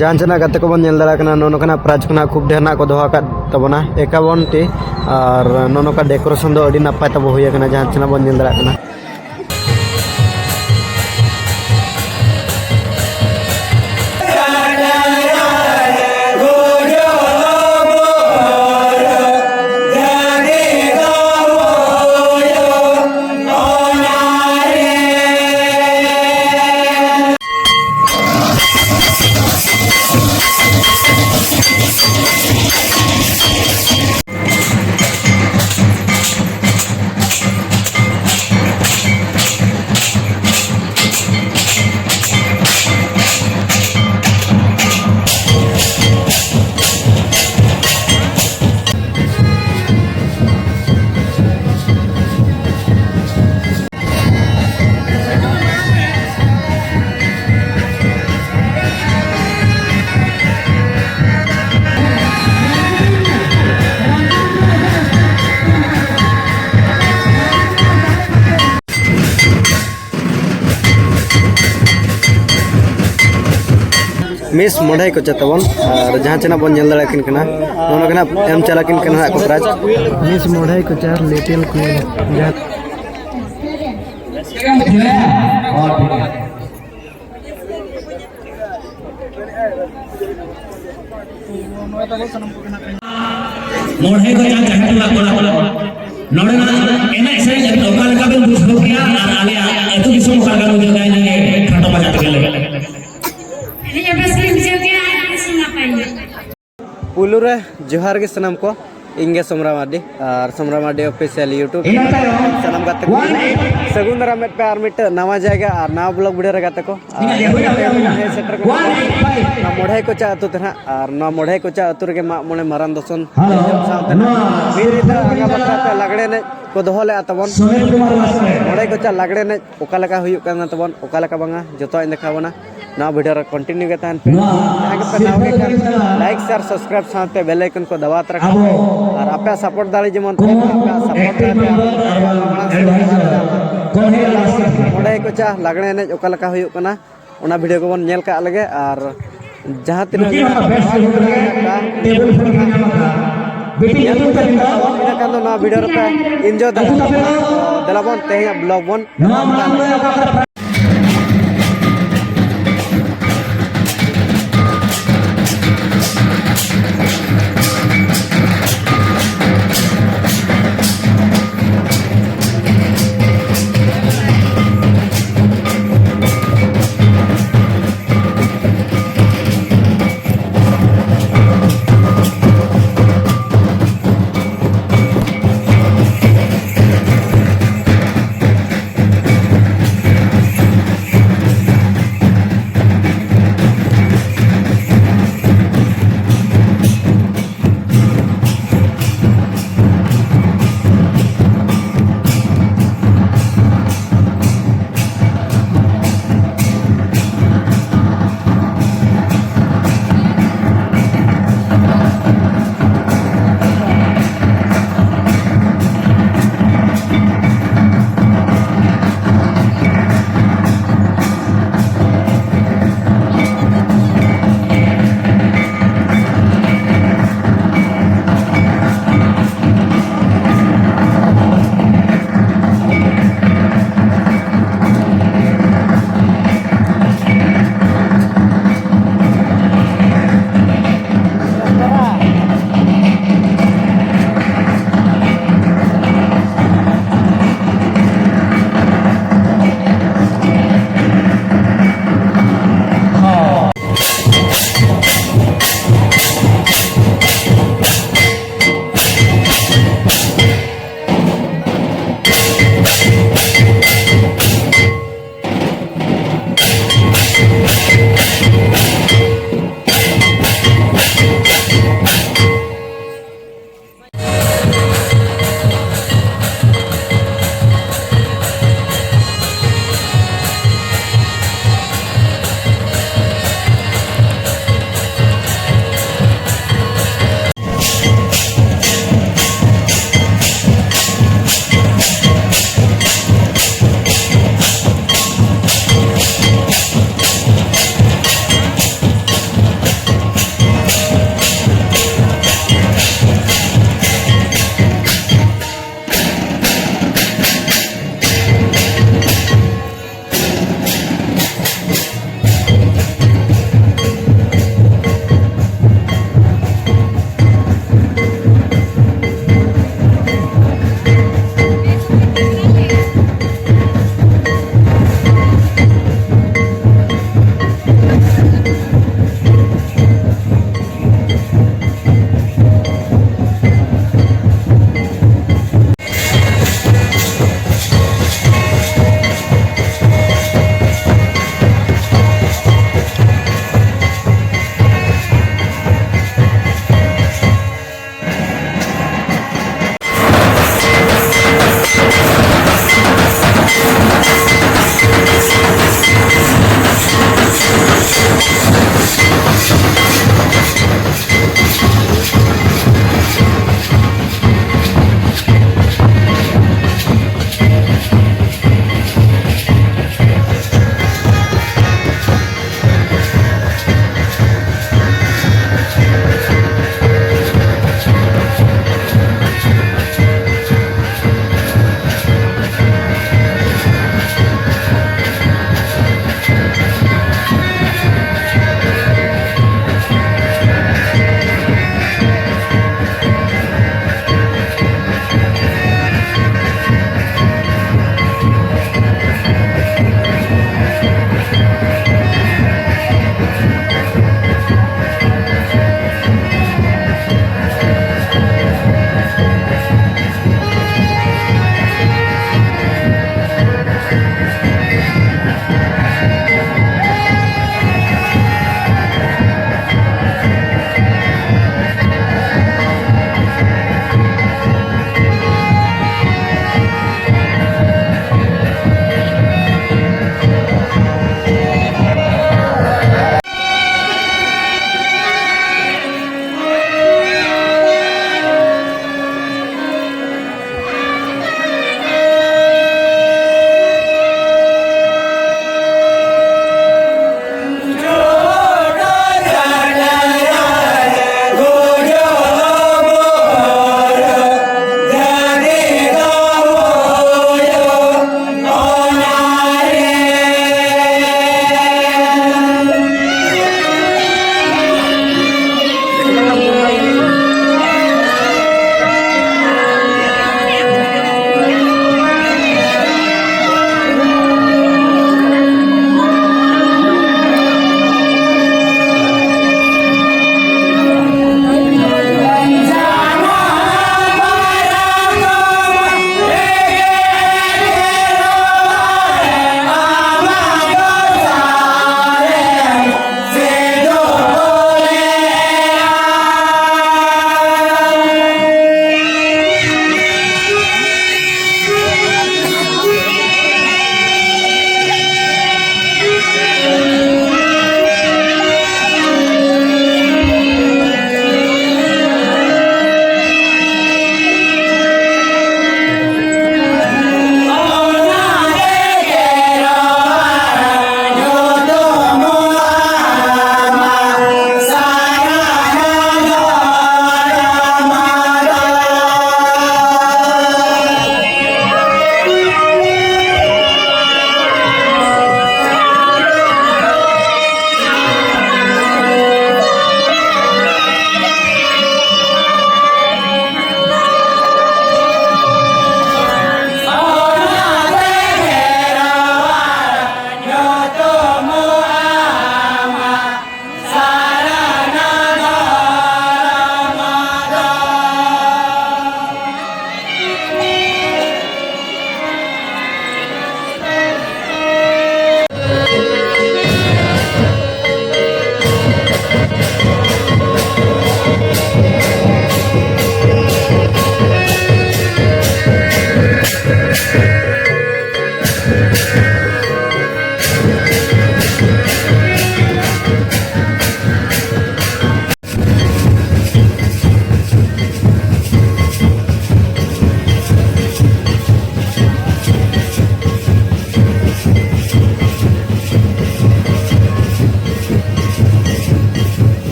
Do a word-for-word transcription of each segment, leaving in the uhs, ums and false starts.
ᱡᱟᱦᱟᱸ ᱪᱮᱱᱟᱜ ᱜᱟᱛᱮ ᱠᱚᱵᱚᱱ ᱧᱮᱞ ᱫᱟᱲᱮᱭᱟᱜ ᱠᱟᱱᱟ, ᱱᱚᱜᱼᱚ ᱱᱚᱝᱠᱟᱱᱟᱜ ᱯᱨᱟᱭᱤᱡᱽ ᱠᱷᱚᱱᱟᱜ ᱠᱷᱩᱵ ᱰᱷᱮᱨ ᱱᱟᱜ ᱠᱚ ᱫᱚᱦᱚ ᱟᱠᱟᱫ ᱛᱟᱵᱚᱱᱟ, ᱮᱠᱟᱵᱚᱱ ᱴᱤ᱾ ᱟᱨ ᱱᱚᱜᱼᱚ ᱱᱚᱝᱠᱟ ᱰᱮᱠᱳᱨᱮᱥᱚᱱ ᱫᱚ ᱟᱹᱰᱤ ᱱᱟᱯᱟᱭ ᱛᱟᱵᱚ ᱦᱩᱭ ᱟᱠᱟᱱᱟ, ᱡᱟᱦᱟᱸ ᱪᱮᱱᱟᱜ ᱵᱚᱱ ᱧᱮᱞ ᱫᱟᱲᱮᱭᱟᱜ ᱠᱟᱱᱟ᱾ ᱢᱤᱥ ᱢᱚᱰᱷᱟᱭ ᱠᱚᱪᱟ ᱛᱟᱵᱚᱱ, ᱟᱨ ᱡᱟᱦᱟᱸ ᱪᱮᱱᱟᱜ ᱵᱚᱱ ᱧᱮᱞ ᱫᱟᱲᱮᱭᱟᱠᱤᱱ ᱠᱟᱱᱟ, ᱱᱚᱜᱼᱚ ᱱᱚᱝᱠᱟᱱᱟᱜ ᱮᱢ ᱪᱟᱞᱟᱠᱤᱱ ᱠᱟᱱᱟ ᱦᱟᱸᱜ ᱠᱚ ᱯᱨᱟᱭᱤᱡᱽ᱾ ᱢᱤᱥ ᱢᱚᱰᱷᱟᱭ ᱠᱚᱪᱟ ᱞᱤᱴᱤᱞ ᱠᱩᱭᱤᱱ, ᱡᱟᱦᱟᱸ ᱢᱚᱬᱮ ᱠᱚ ᱪᱟᱨ ᱡᱟᱦᱮᱨ ᱴᱚᱞᱟ ᱠᱚᱲᱟ ᱠᱚ, ᱱᱚᱰᱮᱱᱟᱜ ᱮᱱᱮᱡ ᱥᱮᱨᱮᱧ ᱟᱹᱵᱤᱱ ᱚᱠᱟ ᱞᱮᱠᱟ ᱵᱤᱱ ᱵᱩᱡᱷᱟᱹᱣ ᱠᱮᱜᱼᱟ ᱟᱨ ᱟᱞᱮᱭᱟᱜ ᱟᱹᱛᱩ ᱫᱤᱥᱚᱢ ᱚᱠᱟ ᱞᱮᱠᱟ ᱵᱤᱱ ᱵᱩᱡᱷᱟᱹᱣ ᱠᱮᱜᱼᱟ, ᱤᱱᱟᱹᱜᱮ ᱠᱷᱟᱴᱚ ᱢᱟᱪᱷᱟ ᱛᱮᱜᱮ ᱞᱟᱹᱭ ᱵᱮᱱ᱾ ᱟᱹᱰᱤ ᱵᱮᱥ ᱞᱤᱧ ᱵᱩᱡᱷᱟᱹᱣ ᱠᱮᱜᱼᱟ, ᱟᱹᱰᱤ ᱵᱮᱥ ᱱᱟᱯᱟᱭ ᱜᱮ᱾ ᱯᱩᱭᱞᱩ ᱨᱮ ᱡᱚᱦᱟᱨ ᱜᱮ ᱥᱟᱱᱟᱢ ᱠᱚ, ᱤᱧ ᱜᱮ ᱥᱚᱢᱨᱟ ᱢᱟᱨᱰᱤ ᱟᱨ ᱥᱚᱢᱨᱟ ᱢᱟᱨᱰᱤ ᱚᱯᱷᱤᱥᱤᱭᱟᱞ YouTube ᱤᱱᱟᱹ ᱛᱟᱭᱚᱢ ᱥᱟᱱᱟᱢ ᱜᱟᱛᱮ ᱠᱚ ᱥᱟᱹᱜᱩᱱ ᱫᱟᱨᱟᱢ ᱢᱮᱫ ᱯᱮ ᱟᱨ ᱢᱤᱫᱴᱟᱝ ᱱᱟᱣᱟ ᱡᱟᱭᱜᱟ ᱟᱨ ᱱᱟᱣᱟ ᱵᱞᱚᱜ ᱵᱷᱤᱰᱤᱭᱳ ᱨᱮ ᱜᱟᱛᱮ ᱠᱚ᱾ ᱟᱨ ᱤᱱᱟᱹ ᱜᱮ ᱦᱩᱭᱱᱟ, ᱦᱩᱭᱱᱟ, ᱦᱩᱭᱱᱟ᱾ ᱦᱮᱡ ᱥᱮᱴᱮᱨ ᱠᱟᱱᱟ ᱠᱚ᱾ One eight five᱾ ᱱᱚᱣᱟ ᱢᱚᱬᱮ ᱠᱚᱪᱟ ᱟᱹᱛᱩ ᱛᱮ ᱱᱟᱦᱟᱜ, ᱟᱨ ᱱᱚᱣᱟ ᱢᱚᱬᱮ ᱠᱚᱪᱟ ᱟᱹᱛᱩ ᱨᱮᱜᱮ ᱢᱟᱜ ᱢᱚᱬᱮ ᱢᱟᱨᱟᱝ ᱫᱚᱥᱚᱱ ᱦᱮᱞᱳ, ᱥᱟᱶᱛᱮ ᱱᱚᱣᱟ ᱢᱤᱫ ᱧᱤᱫᱟᱹ ᱟᱸᱜᱟ ᱵᱟᱠᱷᱨᱟ ᱛᱮ ᱞᱟᱜᱽᱲᱮ ᱮᱱᱮᱡ ᱠᱚ ᱫᱚᱦᱚ ᱞᱮᱫᱼᱟ ᱛᱟᱵᱚᱱ᱾ ᱥᱩᱱᱤᱞ ᱠᱩᱢᱟᱨ ᱵᱟᱥᱠᱮ᱾ ᱢᱚᱬᱮ ᱠᱚᱪᱟ ᱞᱟᱜᱽᱲᱮ ᱮᱱᱮᱡ ᱚᱠᱟ ᱞᱮᱠᱟ ᱦᱩᱭᱩᱜ ᱠᱟᱱᱟ ᱛᱟᱵᱚᱱ, ᱚᱠᱟ ᱞᱮᱠᱟ ᱵᱟᱝᱟ, ᱡᱚᱛᱚᱣᱟᱜ ᱤᱧ ᱫᱮᱠᱷᱟᱣ ᱵᱚᱱᱟ᱾ ᱱᱚᱣᱟ ᱵᱷᱤᱰᱤᱭᱳ ᱨᱮ ᱠᱚᱱᱴᱤᱱᱤᱭᱩ ᱜᱮ ᱛᱟᱦᱮᱱ ᱯᱮ᱾ ᱱᱚᱣᱟ ᱡᱟᱦᱟᱸᱭ ᱜᱮᱯᱮ ᱱᱟᱣᱟ ᱜᱮ ᱠᱷᱟᱱ, ᱥᱤᱨᱯᱟᱹ ᱞᱟᱭᱤᱠ, ᱥᱮᱭᱟᱨ, ᱥᱟᱵᱥᱠᱨᱟᱭᱤᱵ ᱥᱟᱶᱛᱮ ᱵᱮᱞ ᱟᱭᱠᱚᱱ ᱠᱚ ᱫᱟᱵᱟᱣ ᱛᱚᱨᱟ ᱠᱟᱜ ᱯᱮ᱾ ᱟᱵᱚ ᱟᱨ ᱟᱯᱮᱭᱟᱜ ᱥᱟᱯᱳᱨᱴ ᱫᱟᱲᱮ ᱡᱮᱢᱚᱱ ᱛᱟᱦᱮᱱ ᱢᱟ, ᱟᱯᱮᱭᱟᱜ ᱥᱟᱯᱳᱨᱴ ᱫᱟᱲᱮ ᱛᱮ ᱟᱵᱚ ᱢᱟᱲᱟᱝ ᱥᱮᱫ ᱵᱚᱱ ᱞᱟᱦᱟ ᱫᱟᱲᱮᱭᱟᱜ ᱢᱟ᱾ ᱱᱚᱰᱮ ᱠᱚ ᱪᱟ ᱞᱟᱜᱽᱲᱮ ᱮᱱᱮᱡ ᱚᱠᱟ ᱞᱮᱠᱟ ᱦᱩᱭᱩᱜ ᱠᱟᱱᱟ, ᱚᱱᱟ ᱵᱷᱤᱰᱤᱭᱳ ᱠᱚᱵᱚᱱ ᱧᱮᱞ ᱠᱟᱜ ᱞᱮᱜᱮ᱾ ᱟᱨ ᱡᱟᱦᱟᱸ ᱛᱤᱱᱟᱹᱜ ᱜᱮ ᱴᱮᱵᱤᱞ ᱯᱷᱮᱱ ᱠᱚ ᱧᱟᱢ ᱟᱠᱟᱫᱟ᱾ ᱵᱤᱴᱤ ᱧᱮᱞ ᱧᱩᱛᱩᱢ ᱛᱮ ᱢᱮᱱᱟᱜᱼᱟ᱾ ᱤᱱᱟᱹ ᱠᱷᱟᱱ ᱫᱚ ᱱᱚᱣᱟ ᱵᱷᱤᱰᱤᱭᱳ ᱨᱮᱯᱮ ᱮᱱᱡᱚᱭ ᱫᱟᱲᱮᱭᱟᱜᱼᱟ᱾ ᱫᱮᱞᱟ ᱵᱚᱱ ᱛᱮᱦᱮᱧᱟᱜ ᱵᱞᱚᱜ ᱵᱚᱱ ᱱᱚᱣᱟ ᱢᱟᱲᱟᱝ ᱨᱮ ᱚᱠᱟ ᱠᱚᱨᱮ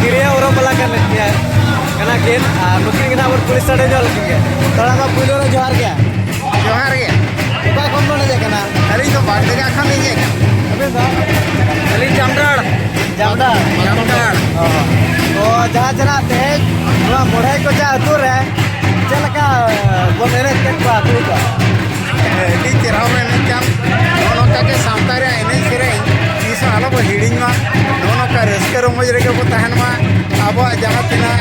ᱠᱤᱨᱤᱭᱟ ᱩᱨᱩᱢ ᱵᱟᱞᱟ ᱠᱟᱱ ᱜᱮᱭᱟ, ᱠᱟᱱᱟ ᱠᱤᱱ᱾ ᱟᱨ ᱱᱩᱠᱤᱱ ᱜᱮ ᱱᱟᱦᱟᱜ ᱵᱚᱱ ᱠᱩᱞᱤ ᱥᱟᱰᱮ ᱧᱚᱜ ᱞᱮᱠᱤᱱ ᱜᱮ᱾ ᱛᱟᱲᱟ ᱢᱟ ᱯᱩᱭᱞᱩ ᱨᱮ ᱡᱚᱦᱟᱨ ᱜᱮ᱾ ᱡᱚᱦᱟᱨ ᱜᱮ᱾ ᱚᱠᱟ ᱠᱷᱚᱱ ᱵᱚᱱ ᱦᱮᱡ ᱟᱠᱟᱱᱟ? ᱟᱹᱞᱤᱧ ᱫᱚ ᱵᱟᱲᱫᱮᱜᱟ ᱠᱷᱚᱱ ᱞᱤᱧ ᱦᱮᱡ ᱟᱠᱟᱱᱟ᱾ ᱟᱹᱵᱤᱱ ᱫᱚ? ᱟᱹᱞᱤᱧ ᱡᱟᱢᱰᱟᱲ᱾ ᱡᱟᱢᱰᱟᱲ? ᱡᱟᱢᱰᱟᱲ᱾ ᱚ᱾ ᱛᱚ ᱡᱟᱦᱟᱸ ᱡᱟᱦᱟᱸ ᱛᱮᱦᱮᱧ ᱱᱚᱣᱟ ᱢᱚᱲᱦᱟᱭ ᱠᱚᱪᱟ ᱟᱹᱛᱩ ᱨᱮ ᱪᱮᱫ ᱞᱮᱠᱟ ᱵᱚᱱ ᱮᱱᱮᱡ ᱠᱮᱫ ᱠᱚᱣᱟ ᱠᱩᱲᱤ ᱠᱚ? ᱟᱹᱰᱤ ᱪᱮᱦᱨᱟ ᱵᱚᱱ ᱮᱱᱮᱡ ᱠᱟᱱ᱾ ᱱᱚᱜᱼᱚ ᱱᱚᱝᱠᱟ ᱜᱮ ᱥᱟᱶᱛᱟ ᱨᱮᱭᱟᱜ ᱮᱱᱮᱡ ᱥᱮᱨᱮᱧ ᱛᱤᱥ ᱦᱚᱸ ᱟᱞᱚ ᱵᱚᱱ ᱦᱤᱲᱤᱧ ᱢᱟ᱾ ᱱᱚᱜᱼᱚ ᱱᱚᱝᱠᱟ ᱨᱟᱹᱥᱠᱟᱹ ᱨᱚᱢᱚᱡᱽ ᱨᱮᱜᱮ ᱵᱚ ᱛᱟᱦᱮᱱ ᱢᱟ᱾ ᱟᱵᱚᱣᱟᱜ ᱡᱟᱦᱟᱸ ᱛᱤᱱᱟᱹᱜ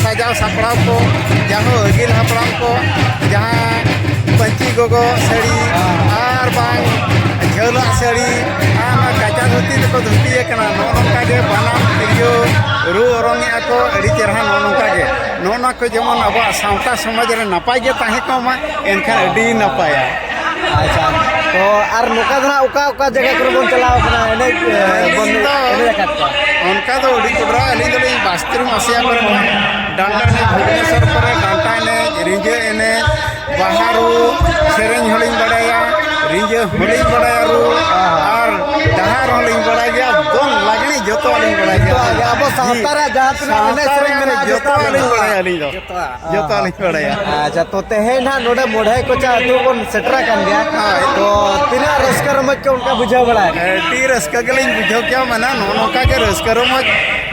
ᱥᱟᱡᱟᱣ ᱥᱟᱯᱲᱟᱣ ᱠᱚ, ᱡᱟᱦᱟᱸ ᱟᱹᱜᱤᱞ ᱦᱟᱯᱲᱟᱢ ᱠᱚ ᱡᱟᱦᱟᱸ ᱯᱟᱹᱧᱪᱤ ᱜᱚᱜᱚ ᱥᱟᱹᱲᱤ ᱟᱨ ᱵᱟᱝ ᱡᱷᱟᱹᱞᱟᱜ ᱥᱟᱹᱲᱤ ᱟᱨ ᱚᱱᱟ ᱠᱟᱪᱟ ᱫᱷᱩᱛᱤ ᱛᱮᱠᱚ ᱫᱷᱩᱛᱤ ᱟᱠᱟᱱᱟ, ᱱᱚᱜᱼᱚ ᱱᱚᱝᱠᱟ ᱜᱮ ᱵᱟᱱᱟᱢ ᱛᱤᱨᱭᱳ ᱨᱩ ᱚᱨᱚᱝ ᱮᱫᱼᱟ ᱠᱚ, ᱟᱹᱰᱤ ᱪᱮᱦᱨᱟ᱾ ᱱᱚᱜᱼᱚ ᱱᱚᱝᱠᱟ ᱜᱮ, ᱱᱚᱜᱼᱚ ᱱᱚᱣᱟ ᱠᱚ ᱡᱮᱢᱚᱱ ᱟᱵᱚᱣᱟᱜ ᱥᱟᱶᱛᱟ ᱥᱚᱢᱟᱡᱽ ᱨᱮ ᱱᱟᱯᱟᱭ ᱜᱮ ᱛᱟᱦᱮᱸ ᱠᱚᱜ ᱢᱟ, ᱮᱱᱠᱷᱟᱱ ᱟᱹᱰᱤ ᱱᱟᱯᱟᱭᱟ᱾ ᱟᱪᱪᱷᱟ, ᱛᱚ ᱟᱨ ᱱᱚᱝᱠᱟ ᱫᱚ ᱱᱟᱜ ᱚᱠᱟ ᱚᱠᱟ ᱡᱟᱭᱜᱟ ᱠᱚᱨᱮ ᱵᱚᱱ ᱪᱟᱞᱟᱣ ᱠᱟᱱᱟ ᱮᱱᱮᱡ, ᱮ, ᱵᱚᱱ ᱟᱹᱞᱤᱧ ᱫᱚ ᱮᱱᱮᱡ ᱟᱠᱟᱫ ᱠᱚᱣᱟ? ᱚᱱᱠᱟ ᱫᱚ ᱟᱹᱰᱤ ᱪᱚᱰᱨᱟ, ᱟᱹᱞᱤᱧ ᱫᱚᱞᱤᱧ ᱵᱟᱥᱛᱨᱤ ᱢᱟᱥᱤᱭᱟ ᱠᱚᱨᱮ ᱠᱷᱚᱱ ᱰᱟᱱᱴᱟ ᱮᱱᱮᱡ, ᱵᱷᱩᱵᱽᱱᱮᱥᱚᱨ ᱠᱚᱨᱮ ᱰᱟᱱᱴᱟ ᱮᱱᱮᱡ, ᱨᱤᱸᱡᱟᱹ ᱮᱱᱮᱡ, ᱵᱟᱦᱟ ᱨᱩ, ᱥᱮᱨᱮᱧ ᱦᱚᱸᱞᱤᱧ ᱵᱟᱲᱟᱭᱟ, ᱨᱤᱸᱡᱟᱹ ᱦᱚᱸᱞᱤᱧ ᱵᱟᱲᱟᱭᱟ ᱨᱩ, ᱟᱨ ᱰᱟᱦᱟᱨ ᱦᱚᱸᱞᱤᱧ ᱵᱟᱲᱟᱭ ᱜᱮᱭᱟ, ᱫᱚᱝ ᱞᱟᱜᱽᱬᱮ ᱡᱚᱛᱚᱣᱟᱜ ᱞᱤᱧ ᱵᱟᱲᱟᱭ ᱜᱮᱭᱟ᱾ ᱡᱚᱛᱚᱣᱟᱜ ᱜᱮ, ᱟᱵᱚ ᱥᱟᱶᱛᱟ ᱨᱮᱭᱟᱜ ᱡᱟᱦᱟᱸ ᱛᱤᱱᱟᱹᱜ ᱮᱱᱮᱡ ᱥᱟᱶᱛᱟ ᱥᱮᱨᱮᱧ ᱨᱮᱭᱟᱜ ᱢᱮᱱᱟᱜᱼᱟ, ᱡᱚᱛᱚᱣᱟᱜ ᱡᱚᱛᱚᱣᱟᱜ ᱞᱤᱧ ᱞᱤᱧ ᱵᱟᱲᱟᱭᱟ᱾ ᱵᱟᱲᱟᱭᱟ ᱟᱹᱞᱤᱧ ᱫᱚ᱾ ᱡᱚᱛᱚᱣᱟᱜ᱾ ᱡᱚᱛᱚᱣᱟᱜ ᱞᱤᱧ ᱵᱟᱲᱟᱭᱟ᱾ ᱟᱪᱪᱷᱟ, ᱛᱚ ᱛᱮᱦᱮᱧ ᱱᱟᱦᱟᱜ ᱱᱚᱰᱮ ᱢᱚᱲᱦᱟᱭ ᱠᱚᱪᱟ ᱟᱹᱛᱩ ᱵᱚᱱ ᱥᱮᱴᱮᱨ ᱟᱠᱟᱱ ᱜᱮᱭᱟ᱾ ᱦᱳᱭ᱾ ᱛᱚ ᱛᱤᱱᱟᱹᱜ ᱨᱟᱹᱥᱠᱟᱹ ᱨᱚᱢᱚᱡᱽ ᱠᱚ ᱚᱱᱠᱟ ᱵᱩᱡᱷᱟᱹᱣ ᱵᱟᱲᱟᱭᱮᱱᱟ? ᱟᱹᱰᱤ ᱨᱟᱹᱥᱠᱟᱹ ᱜᱮᱞᱤᱧ ᱵᱩᱡᱷᱟᱹᱣ ᱠᱮᱜᱼᱟ, ᱢᱟᱱᱮ ᱱᱚᱜᱼᱚ ᱱᱚᱝᱠᱟ ᱜᱮ ᱨᱟᱹᱥᱠᱟᱹ ᱨᱚᱢᱚᱡᱽ,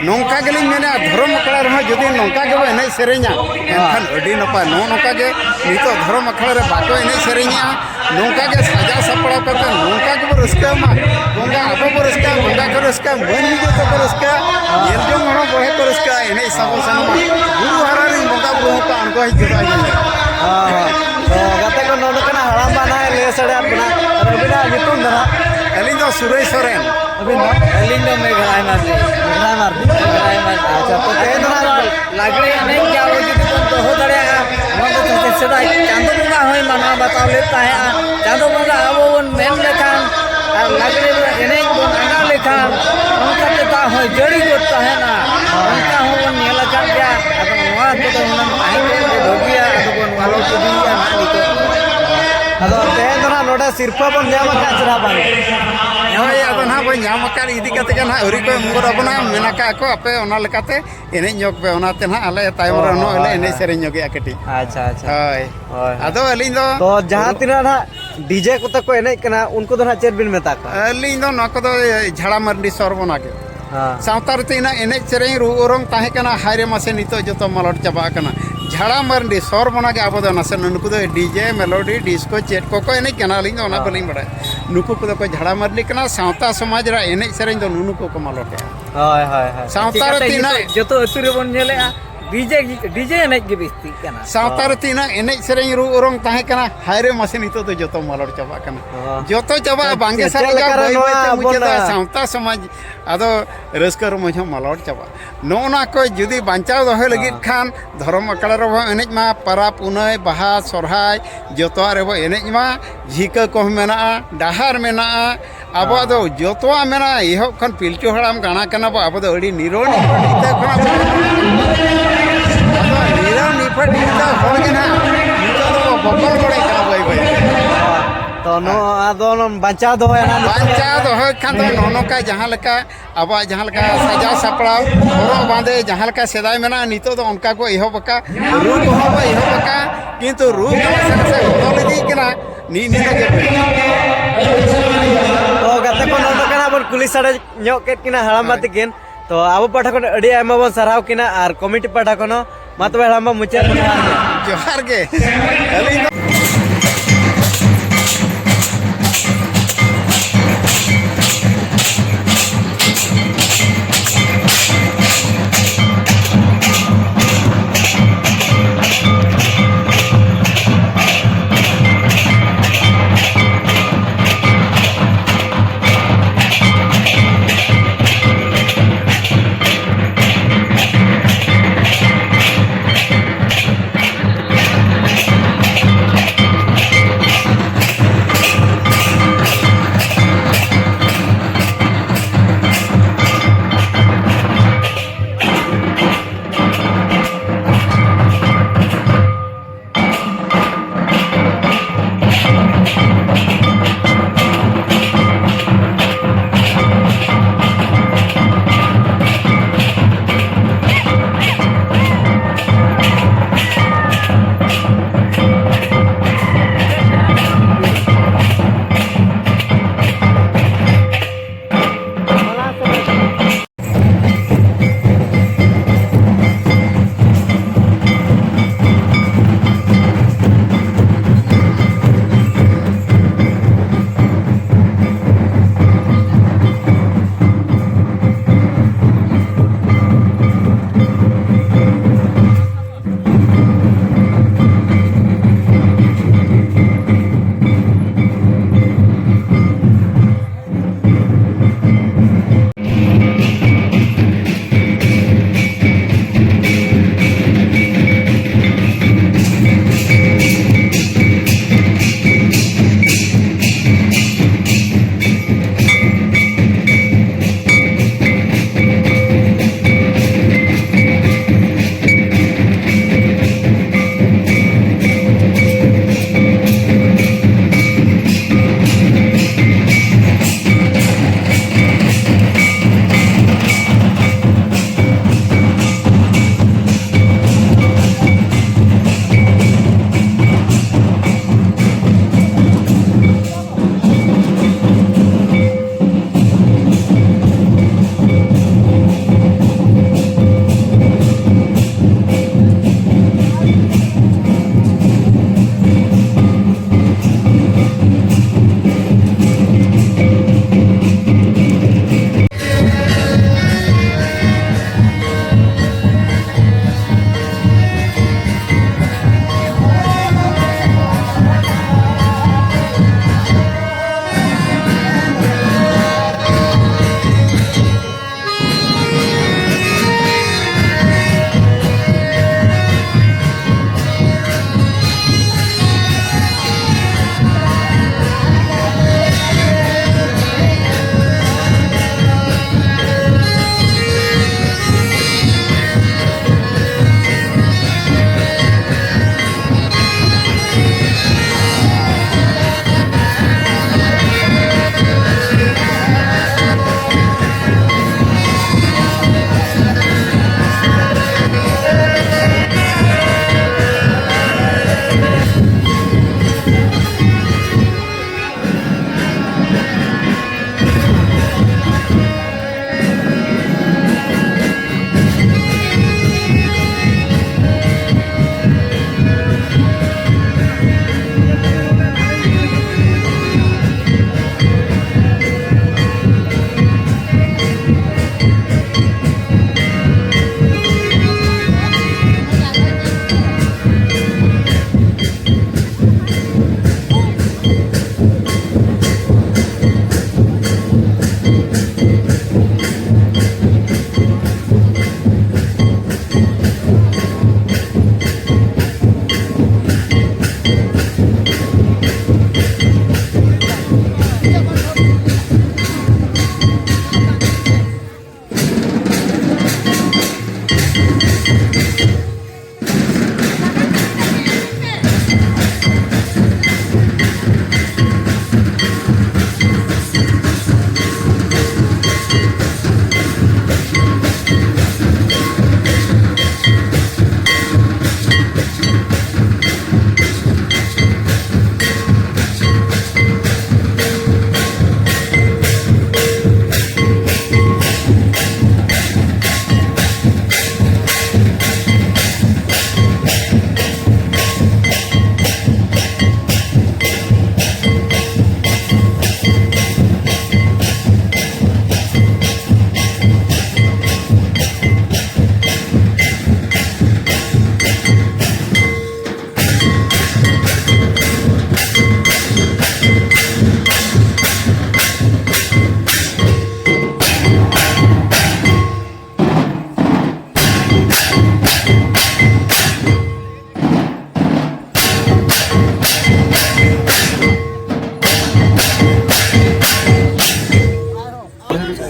ᱱᱚᱝᱠᱟ ᱜᱮᱞᱤᱧ ᱢᱮᱱᱟ, ᱫᱷᱚᱨᱚᱢ ᱟᱠᱷᱲᱟ ᱨᱮᱦᱚᱸ ᱡᱩᱫᱤ ᱱᱚᱝᱠᱟ ᱜᱮᱵᱚ ᱮᱱᱮᱡ ᱥᱮᱨᱮᱧᱟ, ᱮᱱᱠᱷᱟᱱ ᱟᱹᱰᱤ ᱱᱟᱯᱟᱭ᱾ ᱱᱚᱜᱼᱚ ᱱᱚᱝᱠᱟ ᱜᱮ ᱱᱤᱛᱚᱜ ᱫᱷᱚᱨᱚᱢ ᱟᱠᱷᱲᱟ ᱨᱮ ᱵᱟᱠᱚ ᱮᱱᱮᱡ ᱥᱮᱨᱮᱧᱮᱜᱼᱟ, ᱱᱚᱝᱠᱟ ᱜᱮ ᱥᱟᱡᱟᱣ ᱥᱟᱯᱲᱟᱣ ᱠᱟᱛᱮ ᱱᱚᱝᱠᱟ ᱜᱮᱵᱚ ᱨᱟᱹᱥᱠᱟᱹ ᱢᱟ᱾ ᱵᱚᱸᱜᱟ ᱟᱵᱚ ᱵᱚ ᱨᱟᱹᱥᱠᱟᱹᱜᱼᱟ, ᱵᱚᱸᱜᱟ ᱠᱚ ᱨᱟᱹᱥᱠᱟᱹᱜᱼᱟ, ᱢᱟᱹᱱᱢᱤ ᱡᱚᱛᱚ ᱠᱚ ᱨᱟᱹᱥᱠᱟᱹᱜᱼᱟ, ᱧᱮᱞ ᱡᱚᱝ ᱦᱚᱲ ᱦᱚᱸ ᱵᱚᱦᱮ ᱠᱚ ᱨᱟᱹᱥᱠᱟᱹᱜᱼᱟ, ᱮᱱᱮᱡ ᱥᱟᱵᱚ ᱥᱟᱱᱟᱢᱟ᱾ ᱵᱩᱨᱩ ᱦᱟᱨᱟ ᱨᱮᱱ ᱵᱚᱸᱜᱟ ᱵᱩᱨᱩ ᱦᱚᱸᱠᱚ ᱟᱬᱜᱚ ᱦᱤᱡᱩᱜᱼᱟ ᱧᱮᱞ᱾ ᱦᱳᱭ, ᱦᱳᱭ᱾ ᱛᱚ ᱜᱟᱛᱮ ᱠᱚ, ᱱᱚᱰᱮ ᱠᱟᱱᱟ ᱦᱟᱲᱟᱢ ᱵᱟ ᱱᱟᱦᱟᱜ ᱞᱟᱹᱭ ᱥᱟᱰᱮᱭᱟᱫ ᱵᱚᱱᱟ᱾ ᱟᱨ ᱟᱹᱵᱤᱱᱟᱜ ᱧᱩᱛᱩᱢ ᱫᱚ ᱱᱟᱦᱟᱜ? ᱟᱹᱞᱤᱧ ᱫᱚ ᱥᱩᱨᱮᱥ ᱥᱚᱨᱮᱱ᱾ ᱟᱹᱵᱤᱱ ᱫᱚ? ᱟᱹᱞᱤᱧ ᱫᱚ ᱢᱮᱜᱷᱟᱭ ᱢᱟᱨᱰᱤ᱾ ᱢᱮᱜᱷᱟᱭ ᱢᱟᱨᱰᱤ? ᱢᱮᱜᱷᱟᱭ ᱢᱟᱨᱰᱤ᱾ ᱟᱪᱪᱷᱟ, ᱛᱚ ᱛᱮᱦᱮᱧ ᱫᱚ ᱱᱟᱦᱟᱜ ᱞᱟᱜᱽᱲᱮ ᱮᱱᱮᱡ ᱜᱮ ᱟᱵᱚ ᱡᱩᱫᱤ ᱵᱚᱱ ᱫᱚᱦᱚ ᱫᱟᱲᱮᱭᱟᱜᱼᱟ, ᱱᱚᱣᱟ ᱫᱚ ᱥᱮᱫᱟᱭ ᱪᱟᱸᱫᱚ ᱵᱚᱸᱜᱟ ᱦᱚᱸᱭ ᱢᱟᱱᱟᱣ ᱵᱟᱛᱟᱣ ᱞᱮᱫ ᱛᱟᱦᱮᱸᱜᱼᱟ᱾ ᱪᱟᱸᱫᱚ ᱵᱚᱸᱜᱟ ᱟᱵᱚ ᱵᱚᱱ ᱢᱮᱱ ᱞᱮᱠᱷᱟᱱ ᱟᱨ ᱞᱟᱜᱽᱲᱮ ᱵᱚᱱ ᱮᱱᱮᱡ ᱵᱚᱱ ᱟᱸᱜᱟ ᱞᱮᱠᱷᱟᱱ ᱚᱱᱠᱟ ᱛᱮ ᱫᱟᱜ ᱦᱚᱸᱭ ᱡᱟᱹᱲᱤ ᱜᱚᱫ ᱛᱟᱦᱮᱱᱟ᱾ ᱚᱱᱠᱟ ᱦᱚᱸᱵᱚᱱ ᱧᱮᱞ ᱟᱠᱟᱫ ᱜᱮᱭᱟ᱾ ᱟᱫᱚ ᱱᱚᱣᱟ ᱠᱚᱫᱚ ᱦᱩᱱᱟᱹᱝ ᱛᱟᱦᱮᱸ ᱠᱚᱜ ᱜᱮ ᱵᱷᱟᱹᱜᱤᱭᱟ, ᱟᱫᱚ ᱵᱚᱱ ᱟᱞᱚ ᱤᱫᱤᱭᱟ ᱱᱟᱦᱟᱜ ᱱᱤᱛᱚᱜ᱾ ᱟᱫᱚ ᱛᱮᱦᱮᱧ ᱫᱚ ᱱᱟᱦᱟᱜ ᱱᱚᱰᱮ ᱥᱤᱨᱯᱟᱹ ᱵᱚᱱ ᱧᱟᱢ ᱟᱠᱟᱫ ᱪᱮ ᱵᱟᱝ? ᱦᱳᱭ, ᱟᱫᱚ ᱱᱟᱦᱟᱜ ᱵᱚᱱ ᱧᱟᱢ ᱟᱠᱟᱫ ᱤᱫᱤ ᱠᱟᱛᱮ ᱜᱮ ᱱᱟᱦᱟᱜ ᱟᱹᱣᱨᱤ ᱠᱚ ᱮᱢ ᱜᱚᱫ ᱟᱵᱚᱱᱟ, ᱢᱮᱱ ᱟᱠᱟᱫ ᱠᱚ ᱟᱯᱮ ᱚᱱᱟ ᱞᱮᱠᱟᱛᱮ ᱮᱱᱮᱡ ᱧᱚᱜ ᱯᱮ, ᱚᱱᱟᱛᱮ ᱱᱟᱦᱟᱜ ᱟᱞᱮ ᱛᱟᱭᱚᱢ ᱨᱮ ᱦᱳᱭ, ᱱᱚᱜᱼᱚᱭ ᱞᱮ ᱦᱳᱭ, ᱮᱱᱮᱡ ᱦᱳᱭ᱾ ᱥᱮᱨᱮᱧ ᱧᱚᱜᱮᱜᱼᱟ ᱠᱟᱹᱴᱤᱡ᱾ ᱟᱪᱪᱷᱟ, ᱟᱪᱪᱷᱟ᱾ ᱦᱳᱭ᱾ ᱦᱳᱭ, ᱦᱳᱭ᱾ ᱟᱫᱚ ᱟᱹᱞᱤᱧ ᱫᱚ ᱛᱚ ᱡᱟᱦᱟᱸ ᱛᱤᱱᱟᱹᱜ ᱱᱟᱦᱟᱜ ᱰᱤᱡᱮ ᱠᱚᱛᱮ ᱠᱚ ᱮᱱᱮᱡ ᱠᱟᱱᱟ, ᱩᱱᱠᱩ ᱫᱚ ᱱᱟᱦᱟᱜ ᱪᱮᱫ ᱵᱤᱱ ᱢᱮᱛᱟ ᱠᱚᱣᱟ? ᱟᱹᱞᱤᱧ ᱫᱚ ᱱᱚᱣᱟ ᱠᱚᱫᱚ ᱡᱷᱟᱲᱟ ᱢᱟᱹᱨᱰᱤ ᱥᱚᱨᱵᱚᱱᱟ ᱜᱮ᱾ ᱦᱮᱸ᱾ ᱥᱟᱶᱛᱟ ᱨᱮ ᱛᱤᱱᱟᱹᱜ ᱮᱱᱮᱡ ᱥᱮᱨᱮᱧ ᱨᱩ ᱚᱨᱚᱝ ᱛᱟᱦᱮᱸ ᱠᱟᱱᱟ, ᱦᱟᱭ ᱨᱮ ᱢᱟᱥᱮ ᱱᱤᱛᱚᱜ ᱡᱚᱛᱚ ᱢᱟᱞᱚᱴ ᱪᱟᱵᱟ ᱟᱠᱟᱱᱟ᱾ ᱡᱷᱟᱲᱟ ᱢᱟᱹᱨᱰᱤ ᱥᱚᱨᱵᱚᱱᱟ ᱜᱮ ᱟᱵᱚ ᱫᱚ ᱱᱟᱥᱮ ᱱᱩᱠᱩ ᱫᱚ ᱰᱤᱡᱮ, ᱢᱮᱞᱳᱰᱤ, ᱰᱤᱥᱠᱳ ᱪᱮᱫ ᱠᱚᱠᱚ ᱮᱱᱮᱡ ᱠᱟᱱᱟ, ᱟᱹᱞᱤᱧ ᱫᱚ ᱚᱱᱟ ᱦᱮᱸ᱾ ᱵᱟᱹᱞᱤᱧ ᱵᱟᱲᱟᱭᱟ᱾ ᱱᱩᱠᱩ ᱠᱚᱫᱚ ᱠᱚ ᱡᱷᱟᱲᱟ ᱢᱟᱹᱨᱰᱤ ᱠᱟᱱᱟ, ᱥᱟᱶᱛᱟ ᱥᱚᱢᱟᱡᱽ ᱨᱮᱭᱟᱜ ᱮᱱᱮᱡ ᱥᱮᱨᱮᱧ ᱫᱚ ᱱᱩᱱᱩ ᱠᱚᱠᱚ ᱢᱟᱞᱚᱴᱮᱜᱼᱟ᱾ ᱦᱳᱭ, ᱦᱳᱭ, ᱦᱳᱭ᱾ ᱥᱟᱶᱛᱟ ᱨᱮ ᱪᱤᱠᱟᱹᱛᱮ ᱛᱤᱱᱟᱹᱜ ᱱᱤᱛᱚᱜ ᱡᱚᱛᱚ ᱟᱹᱛᱩ ᱨᱮᱵᱚᱱ ᱧᱮᱞᱮᱜᱼᱟ, ᱰᱤᱡᱮ ᱜᱮ, ᱰᱤᱡᱮ ᱮᱱᱮᱡ ᱜᱮ ᱵᱮᱥᱤᱜ ᱠᱟᱱᱟ᱾ ᱥᱟᱶᱛᱟ ᱨᱮ ᱦᱳᱭ᱾ ᱛᱤᱱᱟᱹᱜ ᱮᱱᱮᱡ ᱥᱮᱨᱮᱧ ᱨᱩ ᱚᱨᱚᱝ ᱛᱟᱦᱮᱸ ᱠᱟᱱᱟ, ᱦᱟᱭ ᱨᱮ ᱢᱟᱥᱮ ᱱᱤᱛᱚᱜ ᱫᱚ ᱡᱚᱛᱚ ᱢᱟᱞᱚᱴ ᱪᱟᱵᱟᱜ ᱠᱟᱱᱟ᱾ ᱦᱳᱭ᱾ ᱡᱚᱛᱚ ᱪᱟᱵᱟᱜᱼᱟ, ᱪᱮᱫ, ᱵᱟᱝᱜᱮ ᱪᱮᱫ ᱥᱟᱨᱮᱡᱚᱜᱼᱟ, ᱞᱮᱠᱟᱨᱮ ᱵᱟᱹᱭ ᱱᱚᱣᱟ ᱵᱟᱹᱭᱛᱮ ᱟᱵᱚᱱ ᱢᱩᱪᱟᱹᱫᱚᱜᱼᱟ᱾ ᱥᱟᱶᱛᱟ ᱥᱚᱢᱟᱡᱽ ᱟᱫᱚ ᱨᱟᱹᱥᱠᱟᱹ ᱨᱚᱢᱚᱡᱽ ᱦᱚᱸ ᱢᱟᱞᱚᱴ ᱪᱟᱵᱟᱜᱼᱟ᱾ ᱱᱚᱜᱼᱚ ᱱᱚᱣᱟ ᱠᱚ ᱡᱩᱫᱤ ᱵᱟᱧᱪᱟᱣ ᱫᱚᱦᱚᱭ ᱞᱟᱹᱜᱤᱫ ᱦᱮᱸ᱾ ᱠᱷᱟᱱ, ᱫᱷᱚᱨᱚᱢ ᱟᱠᱷᱲᱟ ᱨᱮᱵᱚᱱ ᱮᱱᱮᱡ ᱢᱟ, ᱯᱟᱨᱟᱵᱽ, ᱯᱩᱱᱟᱹᱭ, ᱵᱟᱦᱟ, ᱥᱚᱨᱦᱟᱭ, ᱡᱚᱛᱚᱣᱟᱜ ᱨᱮᱵᱚᱱ ᱮᱱᱮᱡ ᱢᱟ, ᱡᱷᱤᱸᱠᱟᱹ ᱠᱚᱦᱚᱸ ᱢᱮᱱᱟᱜᱼᱟ, ᱰᱟᱦᱟᱨ ᱢᱮᱱᱟᱜᱼᱟ, ᱟᱵᱚᱣᱟᱜ ᱫᱚ ᱦᱮᱸ᱾ ᱡᱚᱛᱚᱣᱟᱜ ᱢᱮᱱᱟᱜᱼᱟ᱾ ᱮᱦᱚᱵ ᱠᱷᱚᱱ ᱯᱤᱞᱪᱩ ᱦᱟᱲᱟᱢ ᱜᱟᱲᱟ ᱠᱟᱱᱟ ᱵᱚ, ᱟᱵᱚ ᱫᱚ ᱟᱹᱰᱤ ᱱᱤᱨᱚᱲ ᱱᱤᱯᱷᱟᱹᱴ ᱤᱛᱟᱹ ᱠᱷᱚᱱᱟᱜ ᱵᱚᱱ ᱟᱫᱚ ᱱᱤᱨᱚᱲ ᱱᱤᱯᱷᱟᱹᱴ ᱤᱛᱟᱹ ᱦᱚᱲ ᱜᱮ ᱱᱟᱦᱟᱜ ᱱᱤᱛᱚᱜ ᱫᱚᱵᱚ ᱵᱚᱠᱚᱞ ᱵᱟᱲᱟᱭ ᱠᱟᱱᱟ ᱵᱟᱹᱭ ᱵᱟᱹᱭ ᱛᱮ᱾ ᱛᱚ ᱱᱚᱣᱟ ᱫᱚ ᱵᱟᱧᱪᱟᱣ ᱫᱚᱦᱚᱭᱟ ᱱᱟᱦᱟᱜ ᱱᱤᱛᱚᱜ᱾ ᱵᱟᱧᱪᱟᱣ ᱫᱚᱦᱚᱭ ᱠᱷᱟᱱ ᱫᱚ ᱱᱚᱜᱼᱚ ᱱᱚᱝᱠᱟ ᱡᱟᱦᱟᱸ ᱞᱮᱠᱟ ᱟᱵᱚᱣᱟᱜ ᱡᱟᱦᱟᱸ ᱞᱮᱠᱟ ᱥᱟᱡᱟᱣ ᱥᱟᱯᱲᱟᱣ, ᱦᱚᱨᱚᱜ ᱵᱟᱸᱫᱮ ᱡᱟᱦᱟᱸ ᱞᱮᱠᱟ ᱥᱮᱫᱟᱭ ᱢᱮᱱᱟᱜᱼᱟ, ᱱᱤᱛᱚᱜ ᱫᱚ ᱚᱱᱠᱟ ᱠᱚ ᱮᱦᱚᱵ ᱟᱠᱟᱫ, ᱨᱩ ᱠᱚᱦᱚᱸ ᱠᱚ ᱮᱦᱚᱵ ᱟᱠᱟᱫ, ᱠᱤᱱᱛᱩ ᱨᱩ ᱠᱚ ᱱᱟᱥᱮ ᱱᱟᱥᱮ ᱵᱚᱫᱚᱞ ᱤᱫᱤᱜ ᱠᱟᱱᱟ᱾ ᱱᱤᱜ ᱱᱤᱭᱟᱹ ᱜᱮ᱾ ᱛᱚ ᱜᱟᱛᱮ ᱠᱚ, ᱱᱚᱰᱮ ᱠᱟᱱᱟ ᱵᱚᱱ ᱠᱩᱞᱤ ᱥᱟᱰᱮ ᱧᱚᱜ ᱠᱮᱫ ᱠᱤᱱᱟ ᱦᱟᱲᱟᱢᱵᱟ ᱦᱳᱭ᱾ ᱛᱤᱠᱤᱱ᱾ ᱛᱚ ᱟᱵᱚ ᱯᱟᱦᱴᱟ ᱠᱷᱚᱱ ᱟᱹᱰᱤ ᱟᱭᱢᱟ ᱵᱚᱱ ᱥᱟᱨᱦᱟᱣ ᱠᱤᱱᱟ, ᱟᱨ ᱠᱚᱢᱤᱴᱤ ᱯᱟᱦᱴᱟ ᱠᱷᱚᱱ ᱦᱚᱸ᱾ ᱢᱟ ᱛᱚᱵᱮ ᱦᱟᱲᱟᱢᱵᱟ, ᱢᱩᱪᱟᱹᱫ ᱨᱮ ᱡᱚᱦᱟᱨ ᱜᱮ᱾ ᱡᱚᱦᱟᱨ ᱜᱮ᱾ ᱟᱹᱞᱤᱧ ᱫᱚ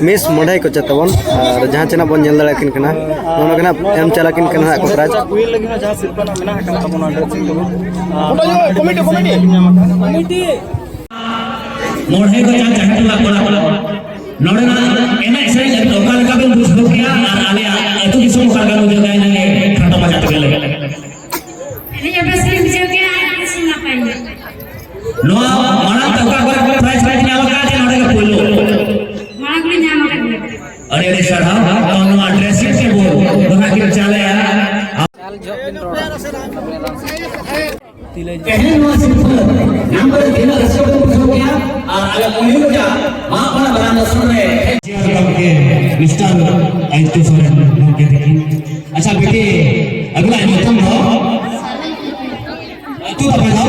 ᱢᱤᱥ ᱢᱚᱬᱮ ᱠᱚ ᱪᱮᱫ ᱛᱟᱵᱚᱱ, ᱟᱨ ᱡᱟᱦᱟᱸ ᱪᱮᱱᱟᱜ ᱵᱚᱱ ᱧᱮᱞ ᱫᱟᱲᱮᱭᱟᱜ ᱠᱤᱱ ᱠᱟᱱᱟ, ᱱᱚᱜᱼᱚ ᱱᱚᱝᱠᱟ ᱱᱟᱜ ᱮᱢ ᱪᱟᱞᱟᱜ ᱠᱤᱱ ᱠᱟᱱᱟ ᱦᱟᱸᱜ ᱠᱚ ᱯᱨᱟᱭᱤᱡᱽ᱾ ᱠᱩᱲᱤ ᱞᱟᱹᱜᱤᱫ ᱦᱚᱸ ᱡᱟᱦᱟᱸ ᱥᱤᱨᱯᱟᱹ ᱱᱟᱜ ᱢᱮᱱᱟᱜ ᱟᱠᱟᱫ ᱛᱟᱵᱚᱱᱟ ᱰᱨᱮᱥᱤᱝ ᱴᱮᱵᱤᱞ, ᱠᱚᱢᱤᱴᱤ, ᱠᱚᱢᱤᱴᱤ᱾ ᱢᱚᱬᱮ ᱠᱚ ᱡᱟᱦᱟᱸ ᱡᱟᱦᱮᱨ ᱴᱚᱞᱟ ᱠᱚᱲᱟ ᱠᱚ, ᱱᱚᱰᱮᱱᱟᱜ ᱮᱱᱮᱡ ᱥᱮᱨᱮᱧ ᱚᱠᱟ ᱞᱮᱠᱟ ᱵᱮᱱ ᱵᱩᱡᱷᱟᱹᱣ ᱠᱮᱜᱼᱟ ᱟᱨ ᱟᱞᱮᱭᱟᱜ ᱟᱹᱛᱩ ᱫᱤᱥᱚᱢ ᱚᱠᱟ ᱞᱮᱠᱟ ᱵᱩᱡᱷᱟᱹᱣ ᱠᱮᱜᱼᱟ, ᱤᱱᱟᱹᱜᱮ ᱠᱷᱟᱴᱚ ᱢᱟᱪᱷᱟ ᱛᱮᱜᱮ ᱞᱟᱹᱭ᱾ ᱮᱱᱮᱡ ᱵᱮᱥ ᱞᱤᱧ ᱵᱩᱡᱷᱟᱹᱣ ᱠᱮᱜᱼᱟ ᱟᱨ ᱟᱹᱰᱤ ᱱᱟᱯᱟᱭ ᱜᱮ᱾ ᱱᱚᱣᱟ ᱢᱟᱲᱟᱝ ᱛᱮ ᱚᱠᱟ ᱠᱚᱨᱮ ᱯᱨᱟᱭᱤᱡᱽ ᱯᱮ ᱧᱟᱢ ᱟᱠᱟᱫᱼᱟ ᱪᱮ ᱱᱚᱰᱮ ᱜᱮ ᱯᱳᱭᱞᱳ? ᱢᱟᱲᱟᱝ ᱞᱤᱧ ᱧᱟᱢ ᱟᱠᱟᱫ ᱜᱮᱭᱟ᱾ ᱟᱹᱰᱤ ᱟᱹᱰᱤ ᱥᱟᱨᱦᱟᱣ᱾ ᱛᱚ ᱱᱚᱣᱟ ᱰᱨᱮᱥᱤᱝ ᱴᱮᱵᱤᱞ ᱫᱚ ᱱᱟᱦᱟᱜ ᱠᱤᱱ ᱪᱟᱞᱮᱜᱼᱟ᱾ ᱛᱮᱦᱮᱧ ᱱᱚᱣᱟ ᱥᱤᱨᱯᱟᱹ ᱧᱟᱢ ᱠᱟᱛᱮ ᱛᱤᱱᱟᱹᱜ ᱨᱟᱹᱥᱠᱟᱹ ᱵᱚᱱ ᱵᱩᱡᱷᱟᱹᱣ ᱠᱮᱜᱼᱟ ᱟᱨ ᱟᱞᱮ ᱩᱱᱤ ᱞᱮᱠᱟ ᱢᱟᱜ ᱢᱚᱬᱮ ᱵᱟᱨᱟᱱ ᱟᱥᱨᱚᱢ ᱨᱮ ᱜᱚᱢᱠᱮ ᱢᱤᱥᱴᱟᱨ ᱟᱫᱤᱛᱭᱚ ᱥᱚᱨᱮᱱ ᱜᱚᱢᱠᱮ ᱛᱟᱹᱠᱤᱱ᱾ ᱟᱪᱪᱷᱟ ᱵᱤᱴᱤ, ᱟᱹᱵᱤᱱᱟᱜ ᱧᱩᱛᱩᱢ ᱫᱚ? ᱟᱹᱛᱩ ᱛᱟᱯᱮ ᱫᱚ?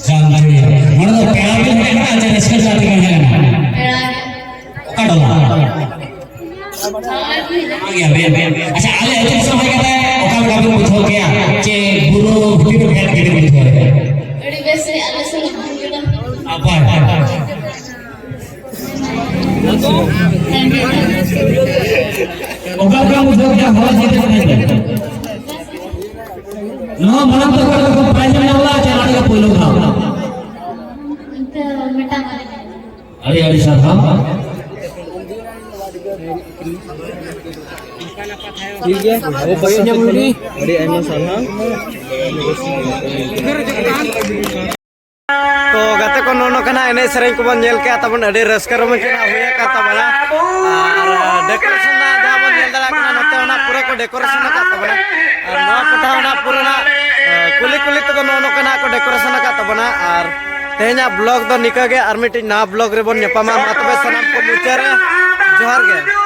ᱡᱟᱢᱛᱟᱲᱤᱭᱟᱹ᱾ ᱱᱚᱰᱮ ᱫᱚ ᱯᱮᱲᱟ ᱵᱤᱱ ᱦᱮᱡ ᱟᱠᱟᱱᱟ ᱥᱮ ᱨᱟᱹᱥᱠᱟᱹ ᱥᱟᱞᱟᱜ ᱛᱮᱵᱤᱱ ᱦᱮᱡ ᱟᱠᱟᱱᱟ? ᱚᱠᱟ ᱴᱚᱞᱟ? ᱜᱮᱭᱟ ᱵᱮᱱ, ᱵᱮᱱ᱾ ᱟᱪᱪᱷᱟ, ᱟᱞᱮ ᱟᱹᱛᱩ ᱫᱤᱥᱚᱢ ᱦᱮᱡ ᱠᱟᱛᱮ ᱚᱠᱟ ᱞᱮᱠᱟ ᱵᱤᱱ ᱵᱩᱡᱷᱟᱹᱣ ᱠᱮᱜᱼᱟ? ᱪᱮ ᱵᱩᱨᱩ ᱵᱷᱤᱛᱤᱨ ᱨᱮ ᱯᱷᱮᱰ ᱠᱟᱛᱮ ᱵᱤᱱ ᱵᱩᱡᱷᱟᱹᱣ ᱠᱮᱜᱼᱟ? ᱟᱹᱰᱤ ᱵᱮᱥ ᱨᱮ ᱟᱞᱮ ᱥᱮᱫ ᱠᱷᱚᱱ ᱜᱮ᱾ ᱟᱯᱟᱭ᱾ ᱚᱠᱟ ᱞᱮᱠᱟ ᱵᱩᱡᱷᱟᱹᱣ ᱠᱮᱜᱼᱟ ᱦᱚᱲ ᱡᱤᱛᱟᱹᱣ ᱠᱟᱛᱮ? ᱱᱚᱣᱟ ᱢᱟᱲᱟᱝ ᱛᱮ ᱚᱠᱟ ᱞᱮᱠᱟ ᱯᱨᱟᱭᱤᱡᱽ ᱮᱢ ᱧᱟᱢ ᱞᱮᱫᱟ ᱪᱮ ᱱᱚᱰᱮ ᱜᱮ ᱯᱳᱭᱞᱳ ᱫᱷᱟᱣ? ᱤᱱᱠᱟᱹ ᱢᱤᱫᱴᱟᱝ ᱵᱟᱨᱭᱟ᱾ ᱟᱹᱰᱤ ᱟᱹᱰᱤ ᱥᱟᱨᱦᱟᱣ᱾ ᱴᱷᱤᱠ ᱜᱮᱭᱟ, ᱟᱵᱚ ᱯᱟᱥᱮ ᱥᱮᱫ ᱠᱷᱚᱱ ᱟᱹᱰᱤ ᱟᱭᱢᱟ ᱥᱟᱨᱦᱟᱣ᱾ ᱛᱚ ᱜᱟᱛᱮ ᱠᱚ, ᱱᱚᱜᱼᱚ ᱱᱚᱝᱠᱟᱱᱟᱜ ᱮᱱᱮᱡ ᱥᱮᱨᱮᱧ ᱠᱚᱵᱚᱱ ᱧᱮᱞ ᱠᱮᱜᱼᱟ ᱛᱟᱵᱚᱱ, ᱟᱹᱰᱤ ᱨᱟᱹᱥᱠᱟᱹ ᱨᱚᱢᱚᱡᱽ ᱨᱮᱱᱟᱜ ᱦᱩᱭ ᱟᱠᱟᱱ ᱛᱟᱵᱚᱱᱟ᱾ ᱟᱨ decoration ᱨᱮᱱᱟᱜ ᱡᱟᱦᱟᱸ ᱵᱚᱱ ᱧᱮᱞ ᱫᱟᱲᱮᱭᱟᱜ ᱠᱟᱱᱟ, ᱱᱚᱛᱮ ᱚᱱᱟ ᱯᱩᱨᱟᱹ ᱠᱚ decoration ᱟᱠᱟᱫ ᱛᱟᱵᱚᱱᱟ᱾ ᱟᱨ ᱱᱚᱣᱟ ᱯᱟᱦᱴᱟ ᱚᱱᱟ ᱯᱩᱨᱟᱹ ᱱᱟᱜ, ᱮ, ᱠᱩᱞᱦᱤ ᱠᱩᱞᱦᱤ ᱛᱮᱫᱚ ᱱᱚᱜᱼᱚ ᱱᱚᱝᱠᱟᱱᱟᱜ ᱠᱚ decoration ᱟᱠᱟᱫ ᱛᱟᱵᱚᱱᱟ᱾ ᱟᱨ ᱛᱮᱦᱮᱧᱟᱜ vlog ᱫᱚ ᱱᱤᱝᱠᱟᱹ ᱜᱮ, ᱟᱨ ᱢᱤᱫᱴᱤᱡ ᱱᱟᱣᱟ vlog ᱨᱮᱵᱚᱱ ᱧᱟᱯᱟᱢᱟ᱾ ᱢᱟ ᱛᱚᱵᱮ ᱥᱟᱱᱟᱢ ᱠᱚ ᱢᱩᱪᱟᱹᱫ ᱨᱮ ᱡᱚᱦᱟᱨ ᱜᱮ᱾